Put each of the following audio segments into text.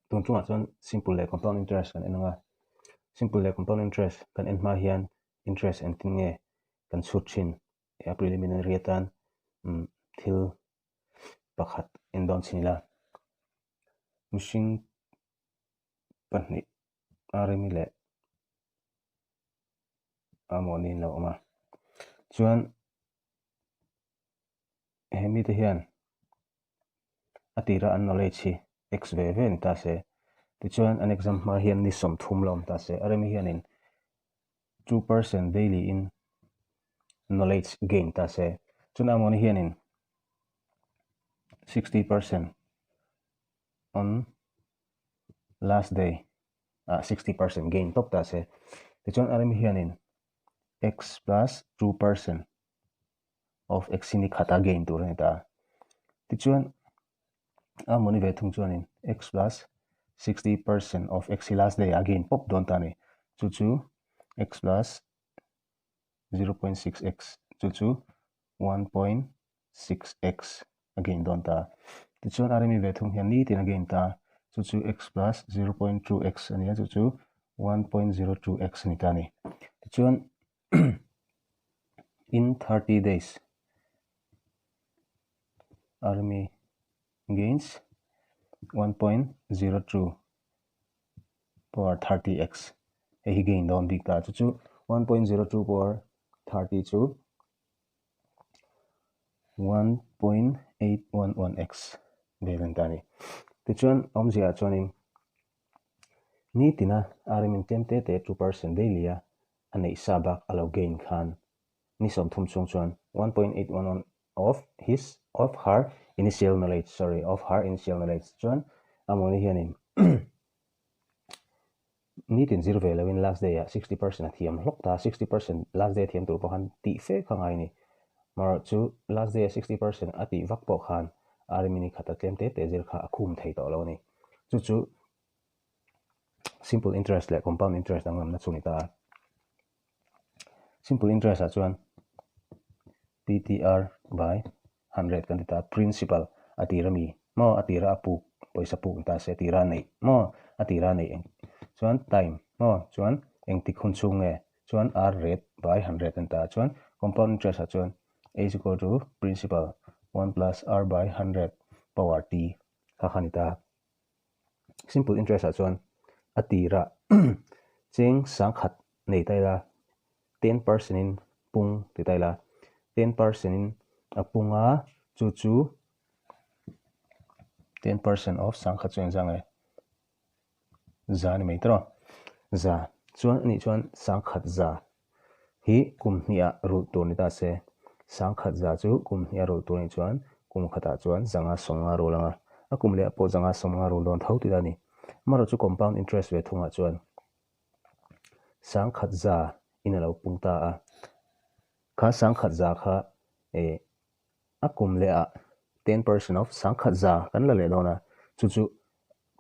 Tun chungah chuan simple leh compound interest kan en ang a, simple leh compound interest kan en hma hian interest engtin nge kan chhut thin a preliminary atan thil pakhat en dawn chhin ila. Mihring pahnih Arimi leh Amawni an lo awm a, chuan he mite hian a tira an knowledge hi x ve ve ni ta se, tichuan an exam hma hian ni 30 la awm ta se, Arimi hianin 2% daily in knowledge gain ta se, chuan Amawni hianin 60% on last day ah 60% gain tawp ta se, tichuan Arimi hianin x plus 2% of x hi ni khata gain tur a ni ta. Tichuan a mawni ve thung chuanin x plus 60% of x hi last day ah gain pawp dawn ta a ni. Chu chu x plus 0.6x chu chu 1.6x a gain dawn ta. Tichuan a remi ve thung hian nitin a gain ta. Chu chu x plus 0.2x a ni a, chu chu 1.02x a ni ta a ni. Tichuan in 30 days army gains 1.02 power 30x hei hi gain dawn bik ta chu chu 1.02 power 30 chu 1.811x vel an ta a ni. Tichuan awmzia ah chuanin nitina RM in tlem te te 2% daily a a neih sa bak a lo gain khan ni 30 chhung chuan 1.811 of his of her initial knowledge sorry of her initial knowledge chuan amawni hianin nitin zir ve loin last day ah 60% a thiam hlawk ta, 60% last day a thiam tur pawh khan tih fe kha ngai a ni. Marawh chu last day ah 60% a tih vak pawh khan Arimi ni khat a tlem te te zir kha a khum thei tawh lo a ni. Chu chu simple interest leh compound interest danglamna chu a ni ta a. Simple interest ah chuan PTR by 100 kan ti ta a, principal a tir ami maw a tira a puk pawisa puk ni ta se a tira a neih maw a tira a neih eng chuan time maw chuan engtik hun chhung nge chuan R rate by 100 an ta a, chuan compound interest ah chuan A is equal to principal 1 plus R by 100 power T kha kha ni ta a. Simple interest ah chuan a tirah cheng 10,000 nei ta ila 10% in pung ti ta ila 10% in a pung a chu chu 10% of 10,000 chu engzah nge za a ni mai tawh za chuan anih chuan 10,000 za hi kum hnih ah rulh tur ni ta se, 10,000 za chu kum hnih a rulh tur anih chuan kum khatah chuan 550 rul ang a, a kum leh ah pawh 550 rul dawn tho tih a ni. Amaherawhchu chu compound interest ve thungah chuan 10,000 za in a lo pung ta a, kha 10,000 za kha eh a kum leh ah 10% of 10,000 za kan la leh dawn a, chu chu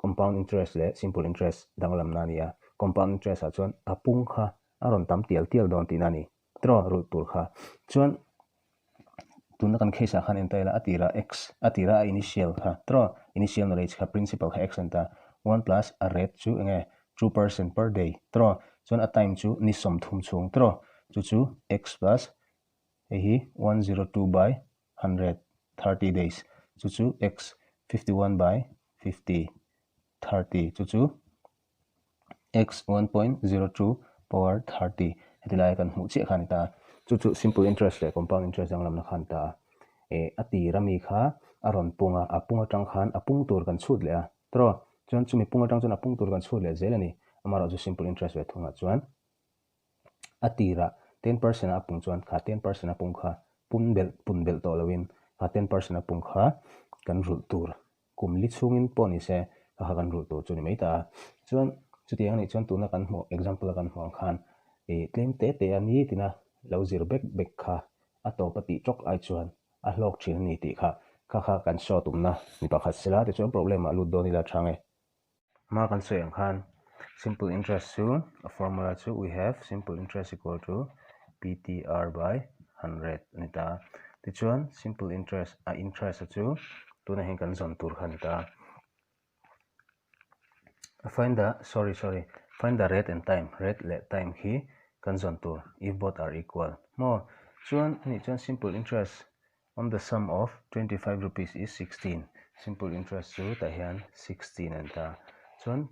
Compound interest leh simple interest danglamna a ni a, compound interest ah chuan a pung kha a rawn tam tial tial dawn tihna a ni. Tiraw rulh tur kha. Chuan tuna kan case ah khan en ta ila a tirah x a tirah a initial kha tiraw initial knowledge kha principal kha x a ni ta 1 plus a rate chu enge 2% per day tiraw chuan a time chu ni 30 chhung tiraw chu chu x plus hei hi 102 by 130 days chu chu x 51 by 50 30 chu chu x 1.02 power 30 heti lai kan hmuh chiah kha a ni ta. Chu chu simple interest leh compound interest danglamna kha a ni ta a. Eh a tir ami kha a rawn pung a, a pung atang khan a pung tur kan chhut leh a tiraw chuan chumi pung atang chuan a pung tur kan chhut leh zel a ni. Amaherawhchu chu simple interest ve thungah chuan A tirah 10% a pung chuan kha 10% a pung kha pun belh pun belh tawh loin kha 10% a pung kha kan rulh tur kum li chhungin pawh ni se kha kha kan rulh tur chu ni mai ta a. Chuan chutiang anih chuan tuna kan hmuh example a kan hmuh ang khan ih tlem te te a nitina lo zir bek bek kha a tawp a tih tawk ai chuan a hlawk thin a ni tih kha kha kha kan show tumna ni pakhat sela tichuan problem ah lut dawn ila chang e. Hma kan sawi ang khan simple interest chu a formula chu we have simple interest equal to PTR by 100 a ni ta. Tichuan simple interest a interest a chu tunah hian kan zawn tur kha a ni ta. Find the, sorry, sorry, find the rate and time, rate leh time khi kan zawn tur, if both are equal. Maw? Chuan anih chuan simple interest on the sum of 25 rupees is 16. Simple interest chu tah hian 16 an ta. Chuan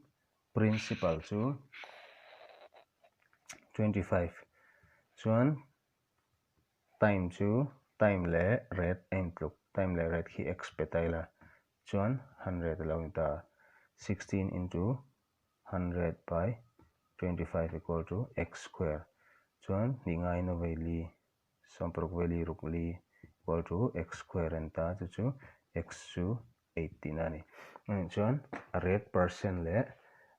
principal chu 25. Chuan time chu time leh rate a intluk, time leh rate khi x pe ta ila. Chuan 100 a lo ni ta. 16 into 100 by 25 equal to x square. Chuan hnih ngaiin a vei li, sawmparuk vei li ruk li equal to x square a ni ta. Chu chu x chu 8 tihna a ni. Anih chuan a rate percent leh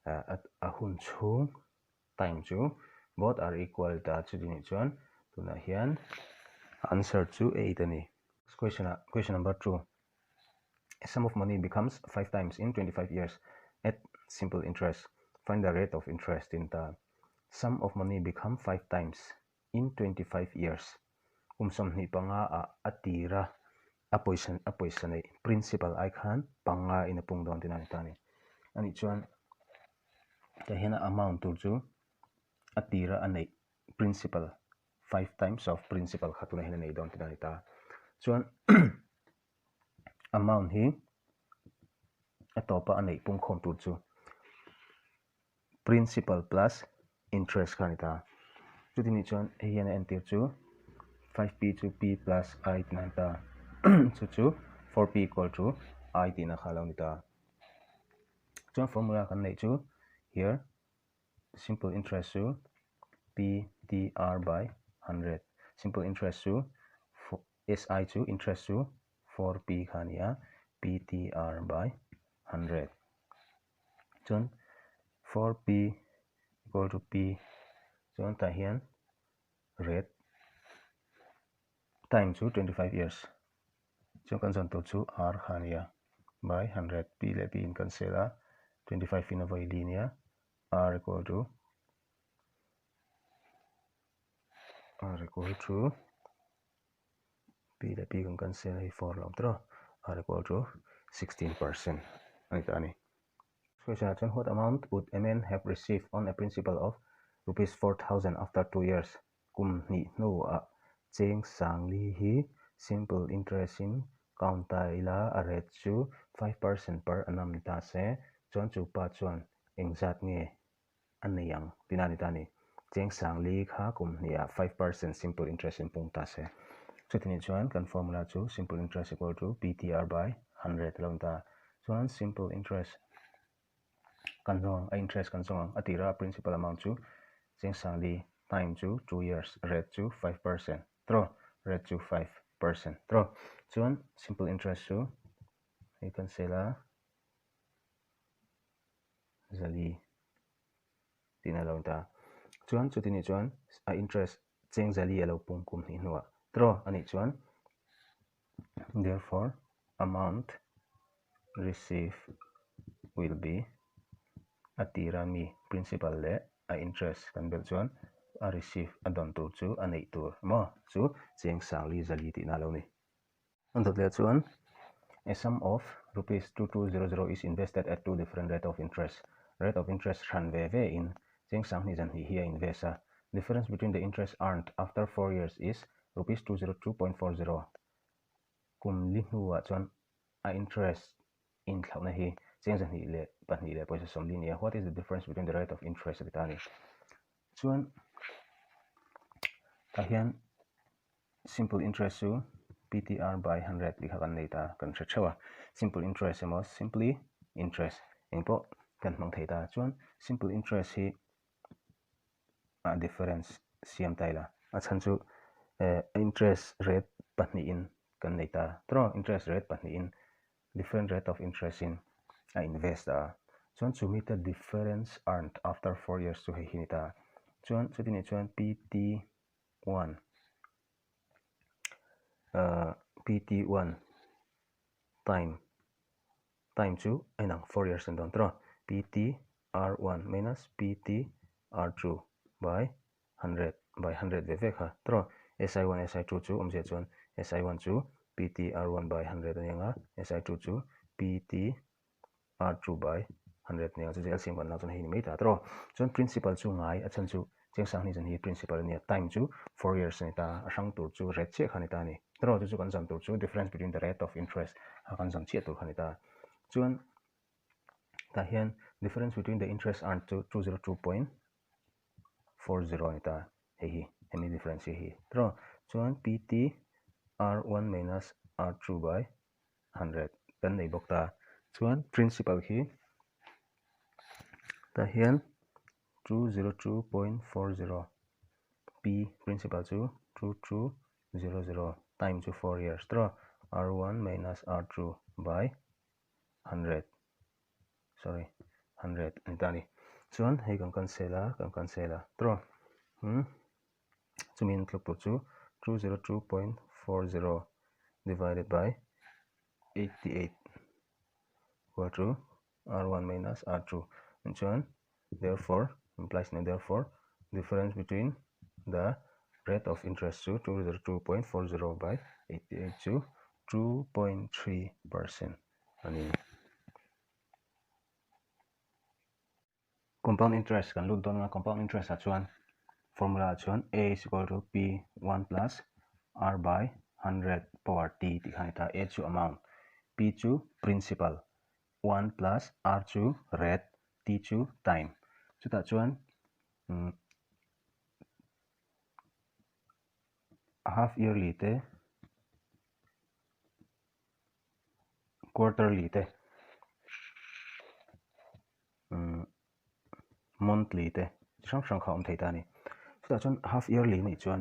a hun chhung time chu both are equal ta. Chuti nih chuan tunah hian answer chu 8 a ni. Question ah question number 2. A sum of money becomes 5 times in 25 years at simple interest. Find the rate of interest in the sum of money become 5 times in 25 years. Kum 25 ah a tira a pawisa a pawisa neih principal ai khan panga in a pung dawn tihna a ni ta a ni. Anih chuan tah hian a amount tur chu a tira a neih principal 5 times of principal kha tunah hian a nei dawn tihna a ni ta. Chuan amount hi a tawpa a neih pungkhawm tur chu principal plus interest kha a ni ta. Chuti nih chuan hei hian a entir chu 5p chu p plus i tihna a ni ta. Chu chu 4p equal to i tihna kha a lo ni ta. Chuan formula kan neih chu here simple interest chu PTR by 100. Simple interest chu SI chu interest chu 4P kha a ni a, PTR by 100. Chuan 4P equal to P chuan tah hian rate time chu 25 years. Chuan kan zawn tur chu R kha a ni a by 100. P leh P in cancel a, 25 in a vawi li a nia, R equal to R equal to P leh P kan cancel hei 4 lo tawh R equal to 16% a ni ta a ni. Question ah chuan what amount would a man have received on a principal of rupees 4000 after 2 years? Kum hnih hnuah cheng sangli hi simple interest in count ta ila a rate chu 5% per annum ni ta se chuan chu pa chuan engzat nge a nei ang tihna a ni ta a ni. Cheng sangli kha kum hniah 5% simple interest in pung ta se. Chuti nih chuan kan formula chu simple interest equal to PTR by 100 a lo ni ta. Chuan simple interest kan zawng ang, a interest kan zawng ang. A tira principal amount chu cheng sangli, time chu 2 years, rate chu 5% tawh, rate chu 5% tawh. Chuan simple interest chu hei kan sel a. Zali tihna a lo ni ta. Chuan chuti nih chuan a interest cheng Zali a lo pung kum hnih hnuah tawh a nih chuan therefore amount received will be a tira mi principal leh a interest kan belh chuan a receive a dawn tur chu a neih tur maw chu cheng sangli Zali tihna a lo ni. A dawt leh chuan a sum of rupees 2200 is invested at two different rate of interest. Rate of interest hran ve ve in cheng sanghnih zan hnih hi a invest a. Difference between the interest earned after four years is rupees 202.40. Kum li hnuah chuan a interest inthlauhna hi cheng 202 leh pawisa 40 ni a. What is the difference between the rate of interest a ti ta a ni. Chuan tah hian Simple interest chu PTR by 100 tih kha kan nei ta, kan hre theuh a. Simple interest emaw simply interest eng pawh kan hmang thei ta. Chuan simple interest hi a difference siam ta ila. A chhan chu interest rate pahnihin kan nei ta. Tawh interest rate pahnihin different rate of interest in a invest a. Chuan chu mite difference earned after 4 years chu hei hi ni ta. Chuan chuti nih chuan PT 1 PT 1 time time chu a inang 4 years an dawn tawh a PT R1 minus PT R2 by 100 by 100 ve ve kha tawh a SI1 SI2 chu awmzia chuan SI1 chu PT R1 by 100 a ni ang a SI2 chu PT R2 by 100 nia chu chu LCM kan lak chuan hei ni mai ta tawh chuan principal chu ngai a chhan chu cheng sang hnih zan hi principal ania time chu 4 years ani ta a hrang tur chu rate chiah kha ni ta ani tawh chu chu kan zan tur chu difference between the rate of interest a kan zan chiah tur kha ni ta chuan tah hian difference between the interest earned chu 202.40 ani ta hei hi hemi difference hi hi tawh chuan pt r1 minus r2 by 100 kan nei bawk ta chuan principal khi tah hian 202.40 p principal chu 2200 time chu 4 years tawh r1 minus r2 by 100 sorry 100 ani ta ani chuan hei kan cancel a kan cancel a tawh hmm chumi in tluk tur chu 202.40 divided by 88 equal to r1 minus r2 chuan therefore implies na therefore difference between the rate of interest chu 202.40 by 88 chu 2.3 percent ani. Compound interest kan lut dawn a, compound interest ah chuan formula ah chuan A is equal to P 1 plus R by 100 power T tih kha a ni ta. A chu amount, P chu principal, 1 plus R chu rate, T chu time. Chutah chuan half yearly te quarterly te monthly te chi hrang hrang kha a awm thei ta a ni. Chutah chuan half yearly nih chuan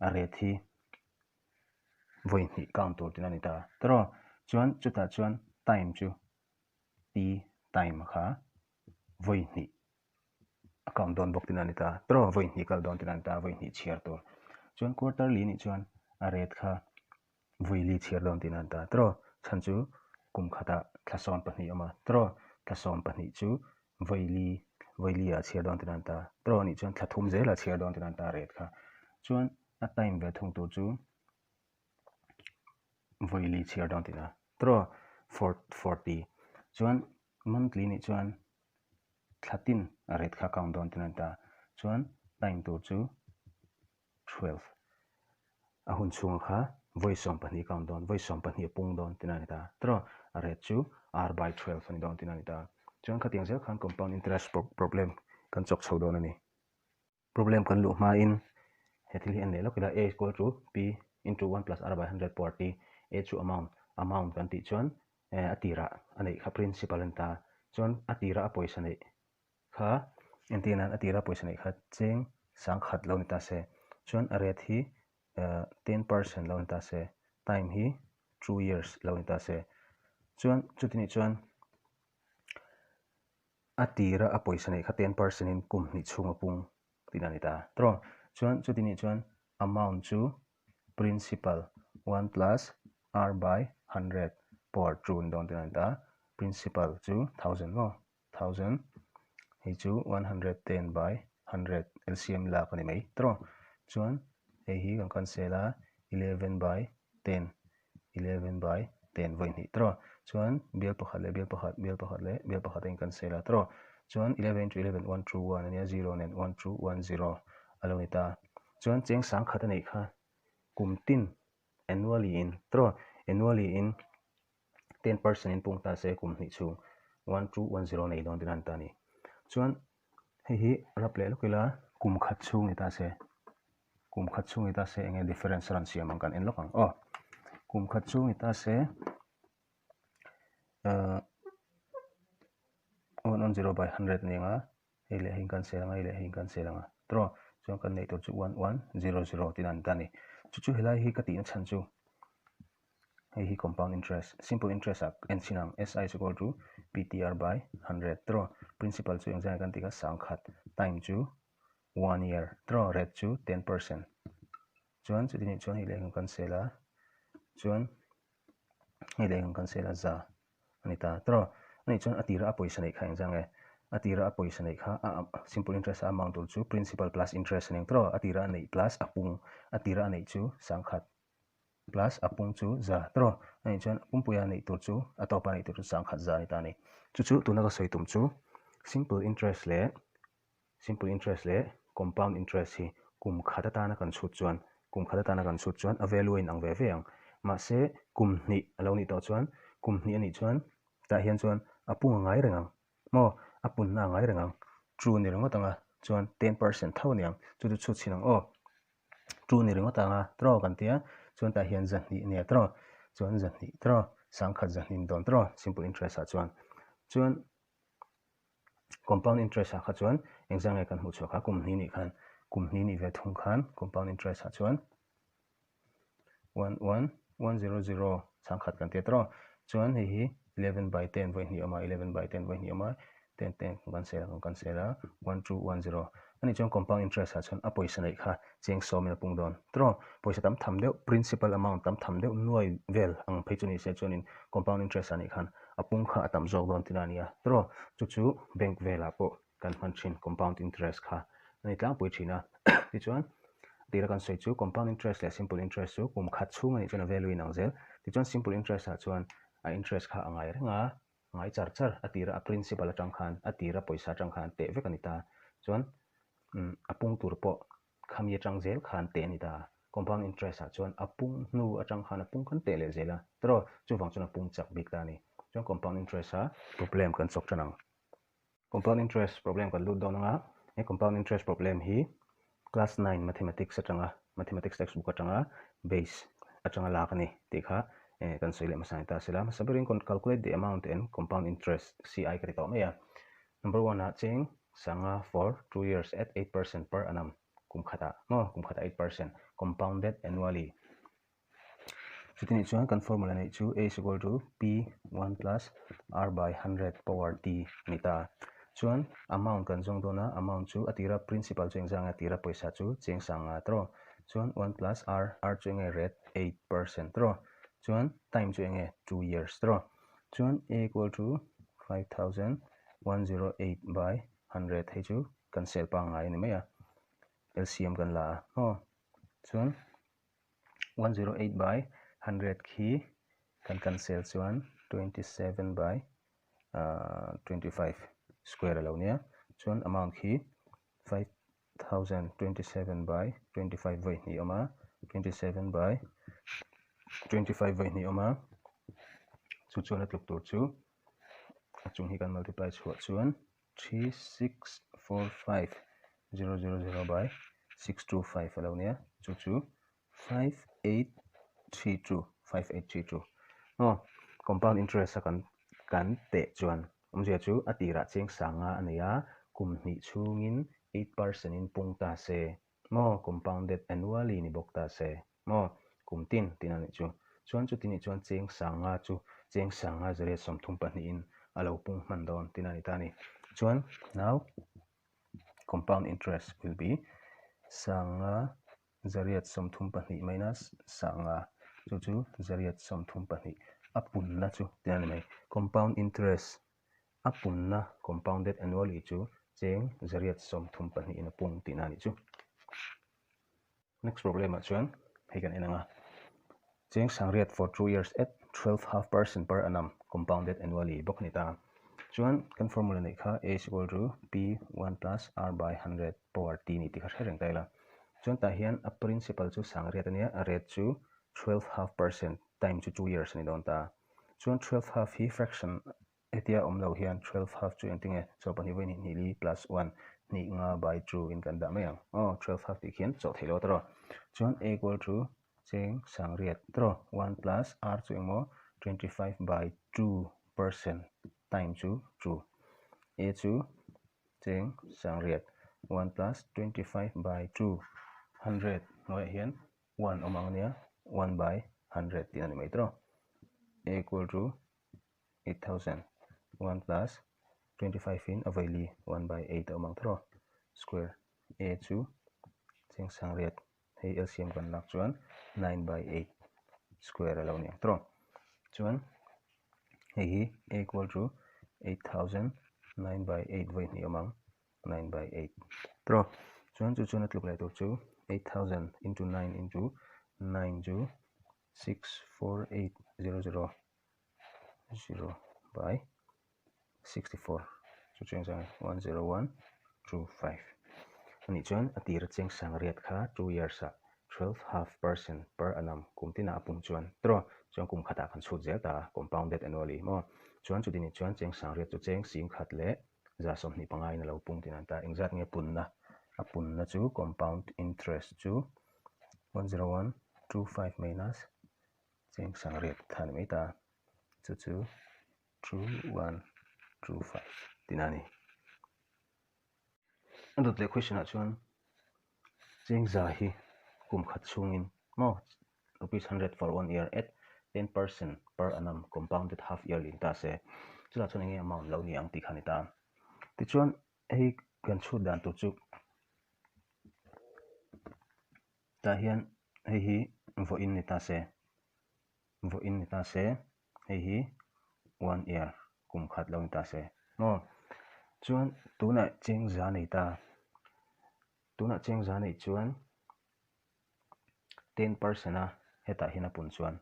a rate hi vawi hnih count tur tihna a ni ta. Tawh chuan chutah chuan time chu t time kha vawi hnih a count dawn bawk tihna a ni ta. Tawh vawi hnih kal dawn tihna a ni ta, vawi hnih chhiar tur. Chuan quarterly nih chuan a rate kha Vui li chhiar dawn tihna an ta tawh. Chhan chu kum khatah thla 12 a awm a tawh. Thla 12 chu vawi li, vawi li ah chhiar dawn tihna an ta tawh. Anih chuan thla thum zelah chhiar dawn tihna an ta rate kha. Chuan a time ve thung tur chu vawi li chhiar dawn tihna tawh. 40 chuan monthly nih chuan thla tin a rate kha count dawn tihna an ta. Chuan time tur chu 12. A hun chhunga kha vawi 12 ka awm dawn, vawi 12 a pung dawn tihna a ni ta. Tawh, a rate chu R by 12 a ni dawn tihna a ni ta. Chuan khatiang zel khan compound interest problem kan chawk chho dawn a ni. Problem kan luh hmain he thil hi en leh lawk ila, A is equal to P into 1 plus R by 100 power T, A chu amount, amount kan tih chuan a tirah a neih kha principal a ni ta. Chuan a tirah a pawisa neih Kha entir nan a tira pawisa neih kha cheng 10,000 lo ni ta se, chuan a rate hi 10% lo ni ta se, time hi 2 years lo ni ta se, chuan chuti nih chuan a tira a pawisa neih kha 10% in kum hnih chhung a pung tihna a ni ta tawh. Chuan chuti nih chuan amount chu principal 1 plus r by 100 power 2 ni dawn tihna a ni ta, principal chu 1000 maw? Thousand hei chu 110 by 100 LCM lak a ni mai tawh chuan hei hi kan cancel a 11 by 10 11 by 10 vawi hnih tawh chuan bial pakhat leh bial pakhat bial pakhat leh bial pakhat a in cancel a tawh chuan 11 into 11 1 2 1 a nia 0 nen 1 2 1 0 a lo ni ta chuan cheng 10,000 a neih kha kum tin annually in tawh annually in 10% in pung ta se kum hnih chhung 1210 nei dawn tin an ta ni. Chuan hei hi rap leh lawk ila kum khat chhung ni ta se kum khat chhung ni ta se enge difference rawn siam ang kan en lawk ang aw. Kum khat chhung ni ta se 110 by 100 ni anga hei leh hei kan sel anga hei leh hei kan sel anga tawh chuan kan neih tur chu 1100 tin an ta ni. Chu chu helai hi ka tihna chhan chu Hei hi compound interest, simple interest ah en chin ang, SI is equal to PTR by 100 tawh. Principal chu engzah nge kan tih kha 10,000, time chu 1 year tawh, rate chu 10%. Chuan chuti nih chuan hei leh kan cancel a, chuan hei leh kan cancel a za a ni ta tawh. Ani chuan a tira a pawisa neih kha engzah nge? A tira a pawisa neih kha a simple interest a amount tur chu principal plus interest a ni ang tawh. A tira a neih plus a pung, a tira a neih chu 10,000. Plus a pung chu za tawh a nih chuan a pumpuia neih tur chu a tawpa neih tur chu 10,000 za a ni ta a ni. Chu chu tuna ka sawi tum chu simple interest leh simple interest leh compound interest hi kum khat atana kan chhut chuan kum khat atana kan chhut chuan a value a inang ve ve ang. Mahse kum hnih a lo nih tawh chuan kum hnih a nih chuan tah hian chuan a pung a ngai reng ang maw a punna a ngai reng ang. True ni ringawt anga chuan 10% tho a ni ang chu chu chhut chhin ang aw. True ni ringawt anga tawh kan tia chuan tah hian 200 nia tawh chuan 200 tawh 10,000 200 ni dawn tawh simple interest ah chuan chuan compound interest ah kha chuan engzah nge kan hmuh chhuah kha kum hnih nih khan kum hnih nih ve thung khan compound interest ah chuan 1 1 1 0 0 10,000 kan tia tawh chuan hei hi 11 by 10 vawi hnih awm a 11 by 10 vawi hnih awm a 10 10 kan cancel a kan cancel a 1 2 1 0 ani chuan compound interest ah chuan a pawisa neih kha cheng sawmin a pung dawn tawh pawisa tam tham deuh principal amount tam tham deuh nuai vel ang phei chu ni se chuanin compound interest ah nih khan a pung kha a tam zawk dawn tina ania tawh chu chu bank velah pawh kan hman thin compound interest kha ani tlangpui thin a tichuan tira kan sawi chu compound interest leh simple interest chu kum khat chhung anih chuan a value in ang zel tichuan simple interest ah chuan a interest kha a ngai reng a ngai char char a tira a principal atang khan a tira pawisa atang khan teh vek a ni ta chuan a pung tur pawh khami atang zel khan teh a ni ta compound interest ah chuan a pung hnu atang khan a pung kan teh leh zel a tawh chuvang chuan a pung chak bik ta a ni chuan compound interest a problem kan chawk tan ang. Compound interest problem kan lut dawn anga he compound interest problem hi class 9 mathematics atanga mathematics textbook atanga base atanga lak ani tih kha kan sawi leh hmasa ni ta sela hmasa berin calculate the amount and compound interest CI ka ti tawh mai a number 1 ah cheng sanga for 2 years at 8% per annum kum khatah maw kum khatah 8% compounded annually. Chuti nih chuan kan formula neih chu A is equal to P 1 plus R by 100 power T a ni ta. Chuan amount kan zawng dawn a, amount chu a tira principal chu engzah nge a tira pawisa chu cheng sang nga tawh. Chuan 1 plus R, R chu enge rate 8% tawh. Chuan time chu enge 2 years tawh. Chuan A equal to 5108 by 100 hei chu kan sel pangngai a ni mai a. LCM kan la a maw. Chuan 108 by 100 khi kan cancel chuan 27 by 25 square a lo nia chuan amount khi 5027 by 25 vawi hnih awm a 27 by 25 vawi hnih awm a chu chuan a tluk tur chu a chung hi kan multiply chhuah chuan 3 6 4 5 0 0 0 by 6 2 5 a lo nia chu chu 5 8 3 2 5 8 3 2 maw compound interest a kan kan teh chuan awmzia chu a tirah cheng sanga a nei a kum hnih chhungin 8% in pung ta se maw compounded annually ni bawk ta se maw kum tin tin a nih chu chuan chuti nih chuan cheng sanga chu cheng sanga 132 in a lo pung hman dawn tin a ni ta a ni chuan now compound interest will be sanga 132 minus sanga chu chu 132 a punna chu tin a ni mai compound interest a punna compounded annually chu cheng 132 in a pung tihna a nih chu. Next problem ah chuan hei kan en anga cheng sangriat for 2 years at 12 half percent per annum compounded annually bawk a ni ta. Chuan kan formula neih kha A is equal to P 1 plus R by 100 power T ni tih kha hre reng ta ila. Chuan tah hian a principal chu sangriat a nia a rate chu 12 half percent time chu 2 years a ni dawn ta. Chuan 12 half hi fraction hetia awm lo hian 12 half chu engtinge chaw pahnih vawi hnih hnih li plus 1 hnih nga by 2 in kan dah mai ang. Aw 12 half tih khian chawh theih lo tawh. Chuan A equal to cheng sangriat tawh 1 plus R chu engmaw 25 by 2% time chu 2. A chu cheng sangriat 1 plus 25 by 2 100 hnuaiah hian 1 awm ang ania 1 by 100 tih a ni mai tawh. A equal to 8000 1 plus 25 in a vawi li 1 by 8 a awm ang tawh square A chu cheng sangriat hei LCM kan lak chuan 9 by 8 square a lo ni ang tawh chuan hei hi A equal to 8000 9 by 8 vawi hnih awm ang 9 by 8 tawh chuan chu chuan a tluk leh tur chu 8000 into 9 into 9 chu. 64800 0 by 64 chu cheng zang 10125 anih chuan a tir cheng sang riat kha 2 years ah 12 half percent per annum kum tinah a pung chuan tawh chuan kum khatah kan chhut zel ta a compounded annually maw chuan chuti nih chuan cheng sang riat chu cheng sing khat leh 25 in a lo pung tih an ta engzat nge punna a punna chu compound interest chu 10125 minus cheng sang riat tha ni mai ta chu chu 2125 tihna a ni. A dawt leh question ah chuan cheng za hi kum khat chhungin maw rupees 100 for one year at 10% per annum compounded half yearly ni ta se chutah chuan enge amount lo ni ang tih kha a ni ta. Tichuan hei kan chhut dan tur chu tah hian hei hi vawiin ni ta se vawiin ni ta se hei hi one year kum khat lo ni ta se maw chuan tunah cheng za nei ta tunah cheng za neih chuan 10% a hetah hian a pun chuan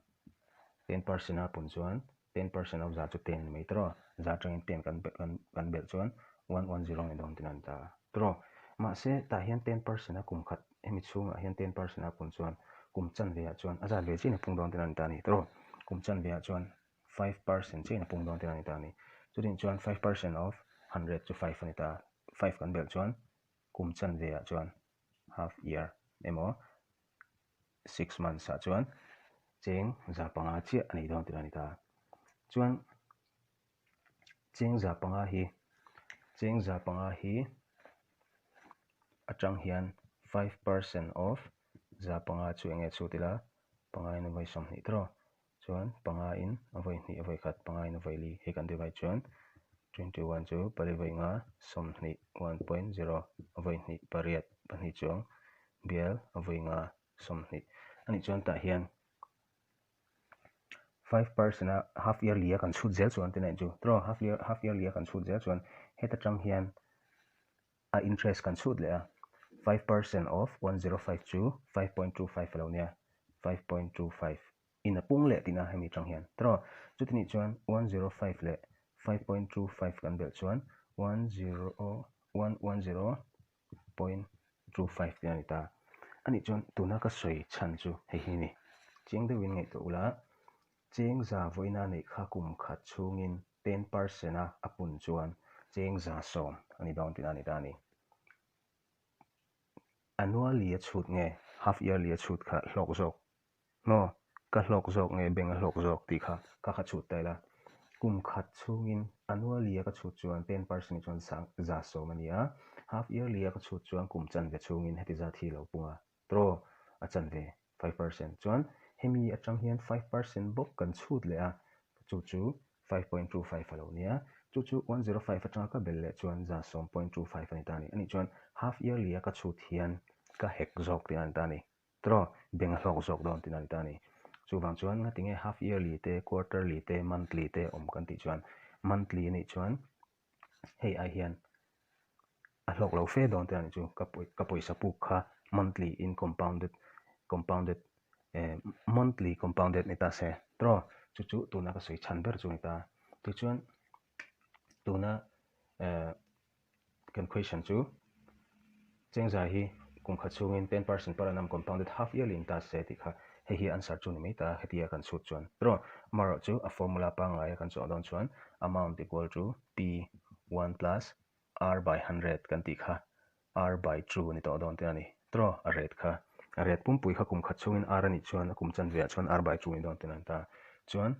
10% a pun chuan 10% of za chu 10 ni mai tawh za atangin 10 kan kan kan belh chuan 110 ni dawn tin a ni ta tawh mahse tah hian 10% a kum khat hemi chhungah hian 10% a pun chuan kum chanve ah chuan a zat ve chiin a pung dawn tin a ni ta a ni tawh kum chanve ah chuan 5% chiin a pung dawn tin a ni ta a ni chutin chuan 5% of 100 chu 5 a ni ta 5 kan belh chuan kum chanve ah chuan half year emaw 6 months ah chuan cheng za panga chiah a nei dawn tih a ni ta. Chuan cheng za panga hi cheng za panga hi atang hian 5% of za panga chu enge chhut ila panga in a vawi 20 tawh chuan panga in a vawi hnih a vawi khat panga in a vawi li hei kan divide chuan 21 chu pali vawi nga 20 1.0 a vawi hnih pariat pahnih chuang bial a vawi nga 20 anih chuan tah hian 5% a half yearly a kan chhut zel chuan tinah chu tawh half year half yearly a kan chhut zel chuan heta tang hian a interest kan chhut leh a 5% of 105 chu 5.25 alo nia 5.25 in a pung leh tihna hemi tang hian tawh chuti nih chuan 105 leh 5.25 kan belh chuan 10110.25 tihna a ni ta anih chuan tuna ka sawi chhan chu hei hi ni chiang deuhin ngaihtuah ula cheng za vawiina neih kha kum khat chhungin 10% a a pun chuan cheng za sawm a ni dawn tihna a ni ta a ni. Annually a chhut nge half yearly a chhut kha hlawk zawk maw ka hlawk zawk nge bank a hlawk zawk tih kha ka kha chhut ta ila kum khat chhungin annually a ka chhut chuan 10% chuan za sawm a ni a half yearly a ka chhut chuan kum chanve chhungin heti zat hi lo pung a tawh a chanve 5% chuan hemi atang hian 5% bawk kan chhut leh a chu chu 5.25 a lo nia chu chu 105 atanga ka bel leh chuan za 7.25 a ni ta a ni anih chuan half yearly a ka chhut hian ka hek zawk tihna a ni ta a ni tawh bank a hlawk zawk dawn tihna a ni ta a ni chuvang chuan ngatinge half yearly te quarterly te monthly te awm kan tih chuan monthly anih chuan hei ai hian a hlawk lo fe dawn tihna a ni chu ka pawisa puk kha monthly in compounded compounded monthly compounded ni ta se tawh chu chu tuna ka sawi chhan ber chu ni ta tichuan tuna kan question chu cheng za hi kum khat chhungin 10% per annum compounded half yearly in ta se tih kha hei hi answer chu ni mai ta hetia kan chhut chuan tawh amarawh chu a formula pangngai a kan chawh dawn chuan amount equal to p 1 plus r by 100 kan tih kha r by 2 ni tawh dawn te a ni tawh a rate kha a rate pumpui kha kum khat chhungin r anih chuan a kum chanve ah chuan r by 2 ni dawn te a ni ta chuan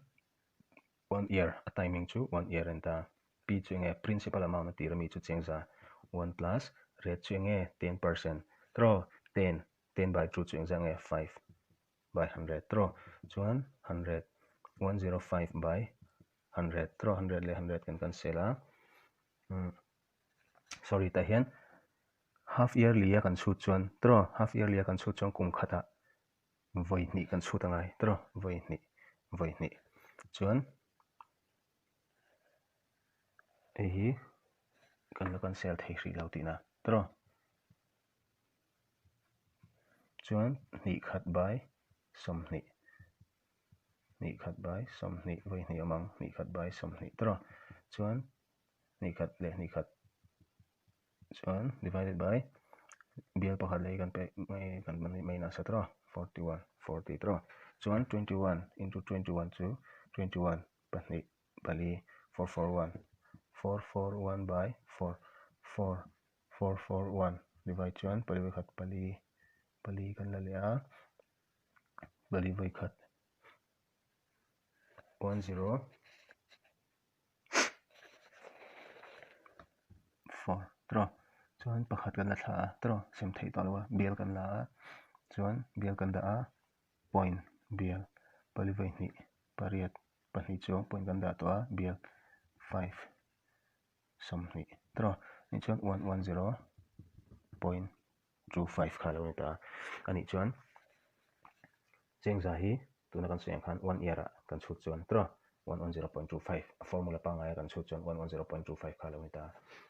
1 year a timing chu 1 year a ni ta p chu enge principal amount a tir ami chu cheng za 1 plus rate chu enge 10% tawh 10 10 by 2 chu engzah nge 5 by 100 tawh chuan 100 105 by 100 tawh 100 leh 100 kan cancel a sorry tah hian half yearly a kan chhut chuan tawh half yearly a kan chhut chuan kum khatah vawi hnih kan chhut angai tawh vawi hnih vawi hnih chuan hei hi kan la cancel thei hrih lo tihna tawh chuan hnih khat by 20. Hnih khat by 20 vawi hnih awm ang, hnih khat by 20 tawh. Chuan hnih khat leh hnih khat chuan divided by bial pakhat leh kan pek mai kan mai nasa tawh 41 40 tawh. Chuan 21 into 21 chu 21 pahnih pali 441 441 by 4 4 441 divide chuan pali vawi khat pali pali kan la leh a pali vawi khat 1 0 4 tawh chuan pakhat kan la thla a tawh sem theih tawh lo a bial kan la a chuan bial kan dah a point bial pali vawi hnih pariat pahnih chuang point kan dah tawh a bial 5 20 tawh ni chuan 1 1 0 point 2 5 kha lo ni ta a nih chuan chengza hi tuna kan sawi ang khan 1 year ah kan chhut chuan tawh 1 1 0.25 a formula pangngai a kan chhut chuan 1 1 0.25 kha lo ni ta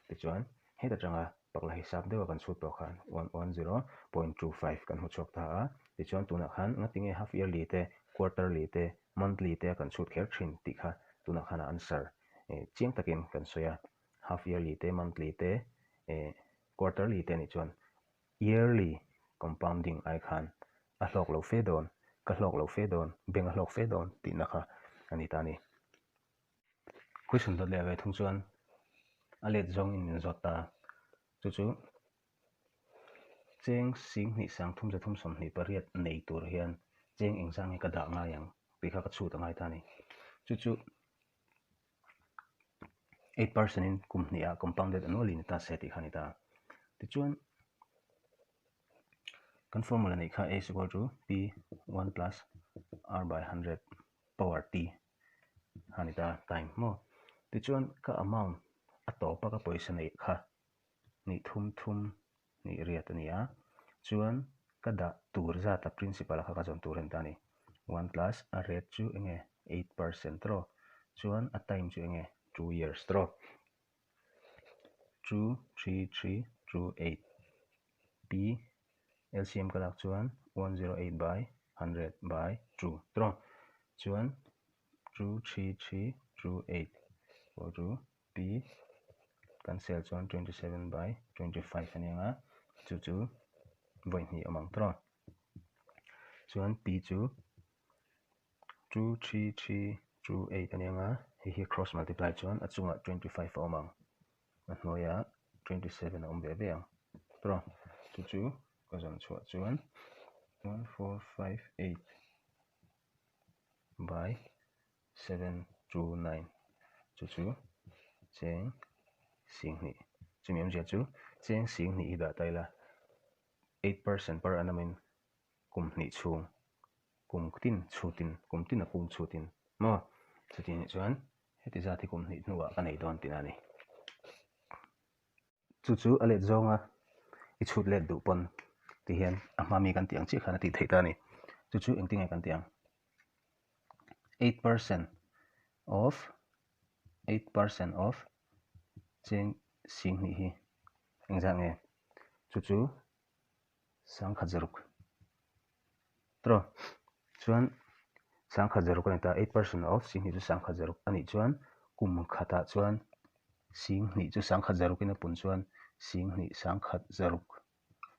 tichuan heta tanga pakla hisap deuha kan chhut pawh khan 1 1 0.25 kan hmu chhuak ta a tichuan tunah khan ngatinge half yearly te quarterly te monthly te a kan chhut kher thin tih kha tunah khan a answer chiang takin kan sawi a half yearly te monthly te quarterly te anih chuan yearly compounding ai khan a hlawk lo fe dawn ka hlawk lo fe dawn bank a hlawk fe dawn tihna kha a ni ta a ni. Question dawt leh ve thung chuan a let zawngin min zawt ta chu chu cheng 10 sang 3 3 28 nei tur hian cheng engzah nge ka dah ngai ang tih kha ka chhut a ngai ta a ni. Chu chu 8% in kum hnih ah compounded annually ni ta se tih kha a ni ta. Tichuan kan formula neih kha A is equal to P 1 plus R by 100 power T a ni ta time maw. Tichuan ka amount a tawpa ka pawisa neih kha hnih thum thum hnih riat a ni a, chuan ka dah tur zat a principal kha ka zawn tur a ni ta a ni. 1 plus a rate chu eng nge 8% tawh chuan a time chu eng nge 2 years tawh 2 3 3 2 8 P LCM ka lak chuan 108 by 100 by 2 tawh chuan 2 3 3 2 8 equal to P kan sel chuan 27 by 25 a ni ang a chu chu vawi hnih awm ang tawh chuan P chu 2 3 3 2 8 a ni ang a hei hi cross multiply chuan a chungah 25 a awm ang a hnuaiah 27 a awm ve ve ang tawh chu chu ka zawn chhuah chuan 1 4 5 8 by 7 2 9 chu chu cheng 10 chumi awmzia chu cheng 10 hi dah ta ila 8% per annum in kum hnih chhung kum tin chhutin kum tin a pum chhutin maw chuti anih chuan heti zat hi kum hnih hnuah ka nei dawn tihna a ni. Chu chu a let zawnga i chhut let duh pawn ti hian a hma mi kan tih ang chiah khan a tih theih ta a ni. Chu chu engtin nge kan tih ang? 8% of 8% of cheng 10 hi engzat nge? Chu chu 106 tawh chuan 106 a ni ta 8% of 10 chu 106 a nih chuan kum khatah chuan 10 chu 106 in a pun chuan 10 106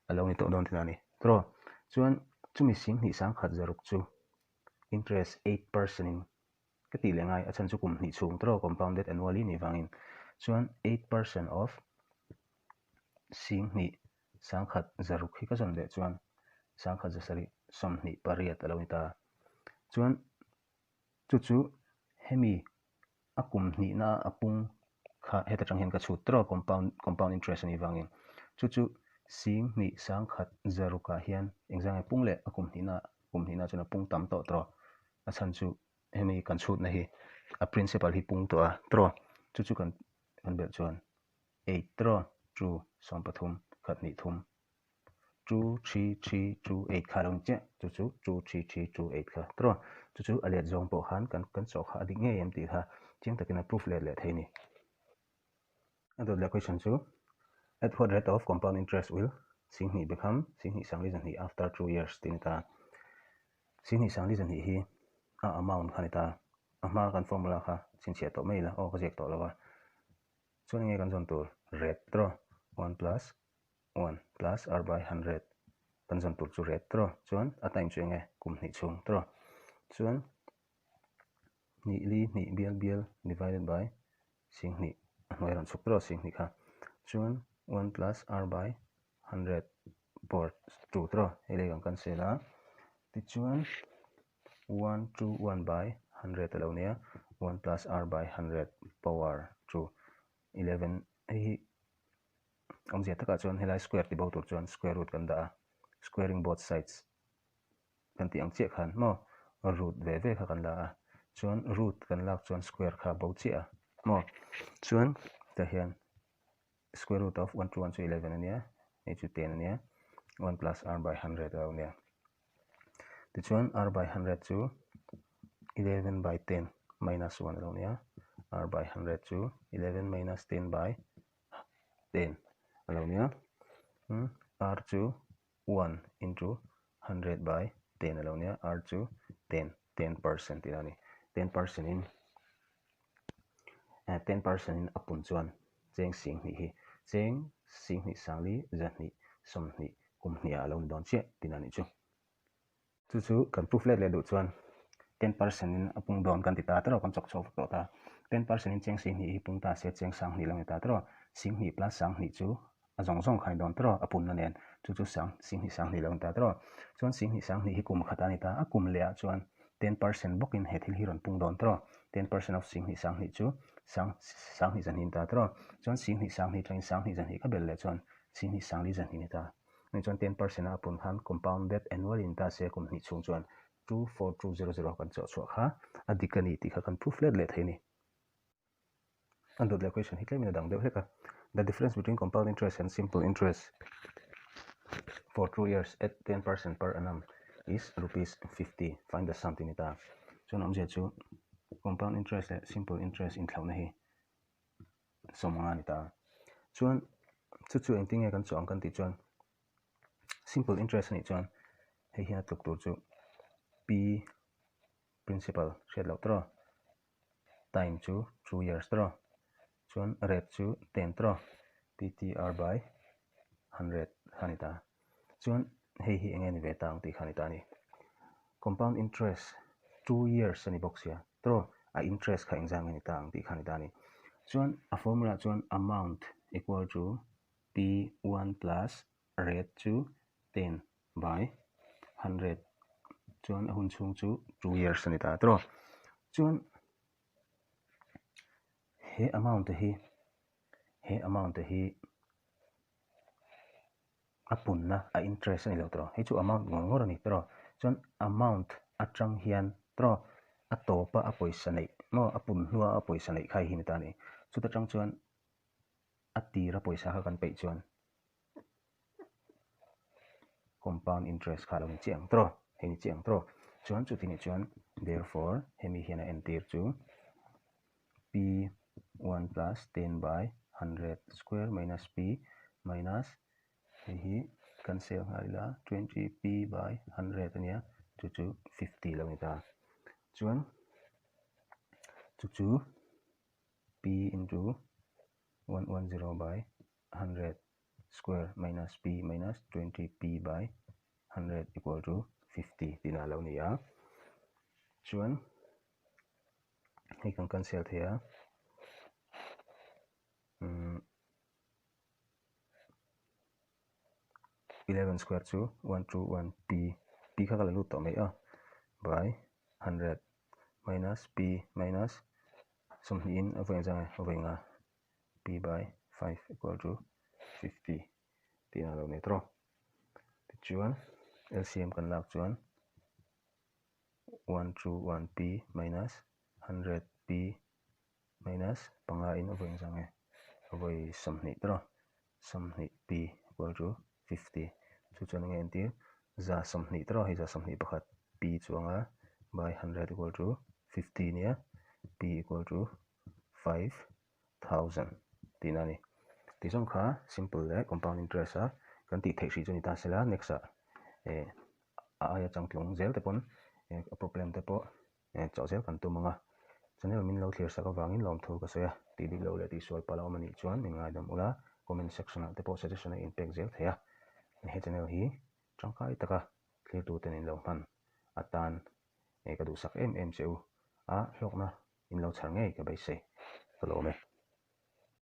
a lo ni tawh dawn tihna a ni tawh chuan chumi 10 106 chu interest 8% in ka tih leh ngai a chhan chu kum hnih chhung tawh compounded annually nih vangin chuan 8% of 10 106 hi ka zawn leh chuan 128 a lo ni ta. Chuan chu chu hemi a kum hnihna a pung kha heta tang hian ka chhut tawh a compound compound interest a nih vangin chu chu 10 106 ah hian engzah nge pung leh a kum hnihna kum hnihna chuan a pung tam tawh tawh a chhan chu hemi kan chhutna hi a principal hi pung tawh a tawh chu chu kan kan belh chuan 8 tawh 2 13 khat hnih thum 2 3 3 2 8 kha lo ni chiah chu chu 2 3 3 2 8 kha tawh chu chu a let zawng pawh khan kan kan chawh kha a dik ngei em tih kha chiang takin a proof let leh thei a ni. A dawt leh question chu at what rate of compound interest will 10 become 10 sang li 2 after 2 years tih a ni ta. 10 sang li 2 hi. a amount kha a ni ta. A hma kan formula kha chhinchhiah tawh mai ila, aw ka ziak tawh lo a. Chuan enge kan zawn tur? Rate tawh 1 plus 1 plus r by 100 kan zawn tur chu rate tawh. Chuan a time chu enge? Kum hnih chhung tawh. Chuan hnih li hnih bial bial divided by singhnih a hnuai rawn chhuk tawh singhnih kha. Chuan 1 plus r by 100 power 2 tawh hei lei kan cancel a. Tichuan 1 2 1 by 100 a lo nia 1 plus r by 100 power 2 11 hei hi awmzia takah chuan helai square ti bo tur chuan square root kan dah a squaring both sides kan tih ang chiah khan maw root ve ve kha kan la a chuan root kan lak chuan square kha bo chiah a maw chuan tah hian square root of 1 2 1 chu 11 a nia hei chu 10 a nia 1 plus r by 100 a lo nia tichuan r by 100 chu 11 by 10 minus 1 a lo nia r by 100 chu 11 minus 10 by 10 a lo nia r chu 1 into 100 by 10 a lo nia r chu 10 10% tih a ni 10% in 10% in a pun chuan cheng sing hnih hi cheng sing hnih sangli zahnih sawmhnih kum hniah a lo ni dawn chiah tih a nih chu. Chu chu kan proof let leh duh chuan 10% in a pung dawn kan ti ta tawh kan chawk chhuak vek tawh ta. 10% in cheng sing hnih hi pung ta se cheng sang hnih lo ni ta tawh. Sing hnih plus sang hnih chu a zawng zawng kha ni dawn tawh a punna nen chu chu sang sing hnih sang hnih lo ni ta tawh. Chuan sing hnih sang hnih hi kum khat a ni ta a kum leh ah chuan 10% bawkin he thil hi rawn pung dawn tawh. 10% of sing hnih sang hnih chu sang sang hnih zahnih ni ta tawh. Chuan sing hnih sang hnih atangin sang hnih zahnih ka bel leh chuan sing hnih sang li zahnih ni ta. Hei chuan 10% a pun khan compounded annual in ta se kum hnih chhung chuan 24200 kan chawh chhuah kha a dik a ni tih kha kan proof let leh thei a ni. An dawt leh question hi tlemin a dang deuh hlek a. The difference between compound interest and simple interest for 2 years at 10% per annum is rupees 50. Find the sum tih a ni ta. Chuan awmzia chu compound interest leh simple interest inthlauhna hi sawmnga a ni ta. Chuan chu chu engtin nge kan chawh ang kan tih chuan simple interest a nih chuan hei hian a tluk tur chu P principal hriat loh tawh time chu 2 years tawh chuan rate chu 10 tawh PTR by 100 kha a ni ta. Chuan hei hi enge ni ve ta ang tih kha a ni ta a ni. Compound interest 2 years a ni bawk sia tawh a interest kha engzah nge ni ta ang tih kha a ni ta a ni. Chuan a formula chuan amount equal to P1 plus rate chu 10 by 100 chuan a hun chhung chu 2 years a ni ta tawh. Chuan he amount hi he amount hi a punna a interest a ni lo tawh hei chu amount ngawr ngawr a ni tawh chuan amount atang hian tawh a tawpa a pawisa neih maw a pun hnua a pawisa neih kha hi ni ta a ni chuta tang chuan a tira pawisa kha kan peih chuan compound interest kha a lo ni chiah ang tawh hei ni chiah ang tawh chuan chuti nih chuan therefore hemi hian a entir chu P 1 plus 10 by 100 square minus P minus hei hi kan sel nghal ila 20 P by 100 a nia chu chu 50 lo ni ta chuan chu chu P into 110 by 100 square minus P minus 20 P by 100 equal to 50 tihna a lo ni a chuan hei kan cancel thei a umm 11 square chu 1 2 1 p p kha ka la lut tawh mai a by 100 minus p minus sawmhnih in a vawi engzah nge a vawi nga p by 5 equal to 50 tih a lo ni tawh tichuan LCM kan lak chuan 1 2 1 p minus 100 p minus panga in a vawi engzah nge a vawi sawmhnih tawh sawmhnih p equal to 50 chu chuan enge entir za sawmhnih tawh hei za sawmhnih pakhat p chuanga by 100 equal to 50 nia p equal to 5000 tihna a ni tih zawng kha simple leh compound interest a kan tih theih hrih chu ni ta sela next ah eh a aia changtlung zel te pawn a problem te pawh. Chawh zel kan tum ang a, channel min lo thlir sak avangin lawmthu ka sawi a, tih dik lo leh tihsual palh a awm a nih chuan min ngaidam ula, comment section ah te pawh suggestion a inpek zel thei a, he channel hi tangkai taka thlirtuten in lo hman atan ka duhsak em em che u a, hlawkna in lo chhar ngei ka beisei ka lawm e.